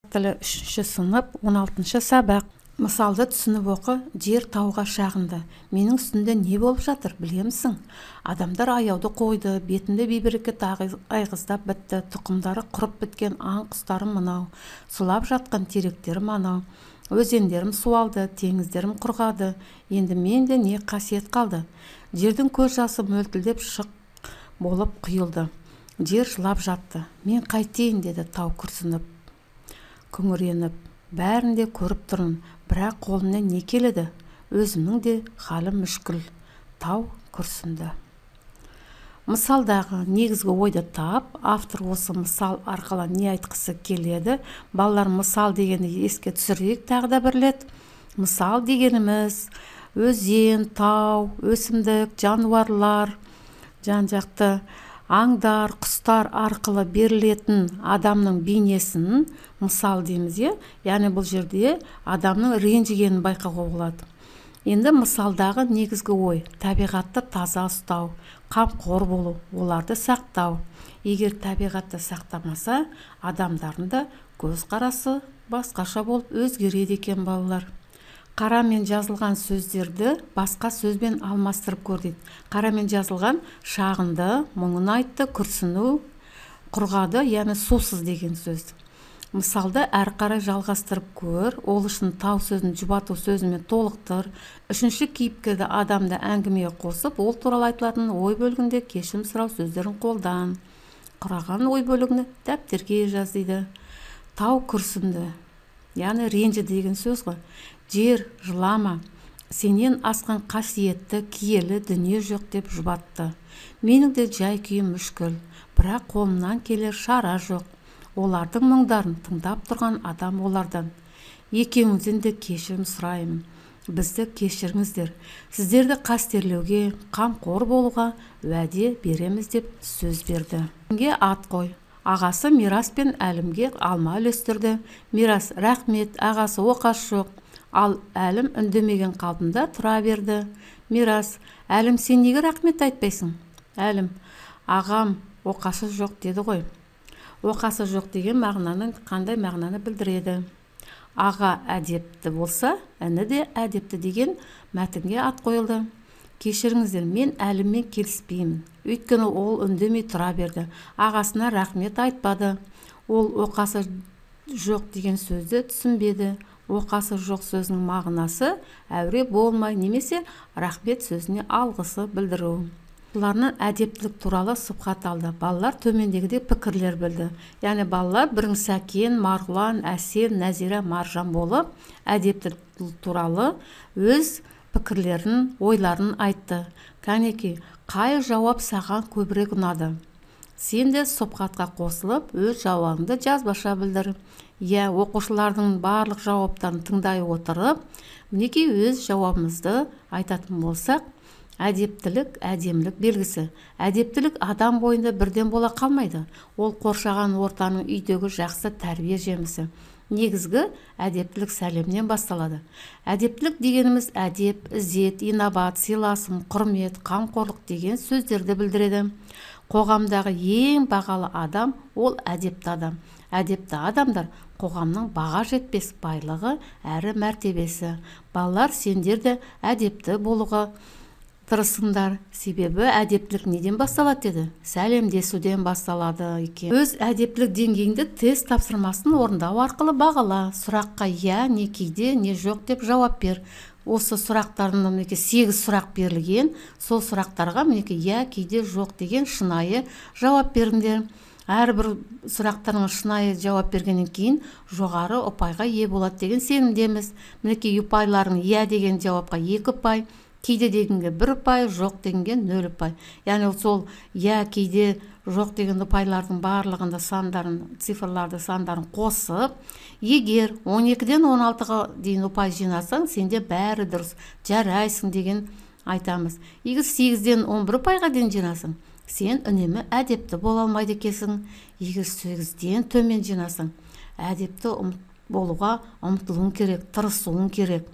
Тілі, 3 сынып, 16 сабақ. Мысалды түсініп оқы. Жер тауға шағынды. Менің үстімде не болып жатыр, білемісің? Адамдар аяуды қойды, бетінде бейберекет айғыздап бітті, тұқымдары құрып біткен аң құстарым мынау, сұлап жатқан теректерім анау, өзендерім суалды, теңіздерім құрғады. Енді менде не қасиет қалды? Жердің көз жасы мөлтілдеп шық болып құйылды. Жер жылап жатты. Мен қайтейін, деді тау күрсініп, күңіреніп. Бәрін де көріп тұрмын, бірақ қолымнан не келеді? Өзімнің де халім мүшкіл. Тау күрсінді. Мысалдағы негізгі ойды тап. Автор осы мысал арқылы не айтқысы келеді? Балалар, мысал дегенді еске түсірейік тағы да бір рет. Мысал дегеніміз өзен, тау, өсімдік, жануарлар, жан-жақты аңдар, құстар арқылы берілетін адамның бейнесін мысал дейміз, иә? Яғни бұл жерде адамның ренжігенін байқауға болады. Енді мысалдағы негізгі ой: табиғатты таза ұстау, қамқор болу, оларды сақтау. Егер табиғатты сақтамаса, адамдардың да көзқарасы басқаша болып өзгереді екен, балалар. Қарамен жазылған сөздерді басқа сөзбен алмастырып көр дейді. Қарамен жазылған шағынды, мұңын айтты, күрсіну, құрғады, яғни сусыз деген сөз. Мысалды әрі қарай жалғастырып көр. Ол үшін тау сөзін жұбату сөзімен толықтыр. Үшінші кейіпкерді адамды әңгімеге қосып, ол туралы айтылатын ой бөлігінде кешірім сұрау сөздерін қолдан. Құраған ой бөлігini дәптерге жаз дейді. Тау күрсінді, яғни ренжі деген сөз ғой. Жер жылама, сенен асқан қасиетті киелі дүние жоқ деп жұбатты. Менің де жай күйім мүшкіл, бірақ қолымнан келер шара жоқ. Олардың мұңдарын тыңдап тұрған адам олардан. Екеуіңізден де кешірім сұраймын. Бізді кешіріңіздер. Сіздерді қастерлеуге, қамқор болуға уәде береміз деп сөз берді. Ат қой. Ағасы Мирас пен Әлімге алма үлестірді. Мирас рахмет, ағасы оқас жоқ. Ал Әлім үндемеген қалпында тұра берді. Мирас, Әлім, сен неге рахмет айтпайсың? Әлім, ағам оқасы жоқ деді ғой. Оқасы жоқ деген мағынаны қандай мағынаны білдіреді? Аға әдепті болса, іні де әдепті деген мәтінге ат қойылды. Кешіріңіздер, мен Әліммен келіспеймін. Өйткені ол үндемей тұра берді. Ағасына рахмет айтпады. Ол оқасы жоқ деген сөзді түсінбеді. Оқасы жоқ сөзінің мағынасы әуре болмай немесе рахмет сөзіне алғысы білдіру. Бұларынан әдептілік туралы сұхбат алды. Балалар төмендегідей пікірлер білді. Яғни балалар бірің Сәкен, Марғұлан, Әсел, Нәзира, Маржан болып әдептілік туралы өз пікірлерін, ойларын айтты. Кәнеки, қай жауап саған көбірек ұнады? Сен де сұхбатқа қосылып, өз жауабыңды жазбаша білдір. Иә, оқушылардың барлық жауаптарын тыңдай отырып, мінекей өз жауабымызды айтатын болсақ, әдептілік әдемілік белгісі. Әдептілік адам бойында бірден бола қалмайды. Ол қоршаған ортаның, үйдегі жақсы тәрбие жемісі. Негізгі әдептілік сәлемнен басталады. Әдептілік дегеніміз әдеп, ізет, инабат, сыйласым, құрмет, қамқорлық деген сөздерді білдіреді. Қоғамдағы ең бағалы адам ол әдепті адам. Әдепті адамдар қоғамның баға жетпес байлығы әрі мәртебесі. Балалар, сендер де әдепті болуға тырысыңдар. Себебі әдептілік неден басталады деді? Сәлемдесуден басталады екен. Өз әдептілік деңгейіңді тест тапсырмасын орындау арқылы бағала. Сұраққа иә, не кейде, не жоқ деп жауап бер. Осы сұрақтардың мінекей 8 сұрақ берілген. Сол сұрақтарға мінекей иә, кейде, жоқ деген шынайы жауап беріңдер. Әрбір сұрақтарыңа шынайы жауап бергеннен кейін жоғары ұпайға ие болады деген сенімдеміз. Мінекей ұпайларың иә деген жауапқа 2 ұпай, кейде дегенге 1 ұпай, жоқ дегенге 0 ұпай. Яғни сол иә, кейде, жоқ деген ұпайлардың барлығында сандарын, цифрларды сандарын қосып, егер 12-ден 16-ға дейін ұпай жинасаң, сенде бәрі дұрыс, жарайсың деген айтамыз. Егер 8-ден 11 ұпайға дейін жинасаң, сен үнемі әдепті бола алмайды екенсің. Егер 8-ден төмен жинасаң, әдепті болуға ұмтылуың керек, тырысуың керек.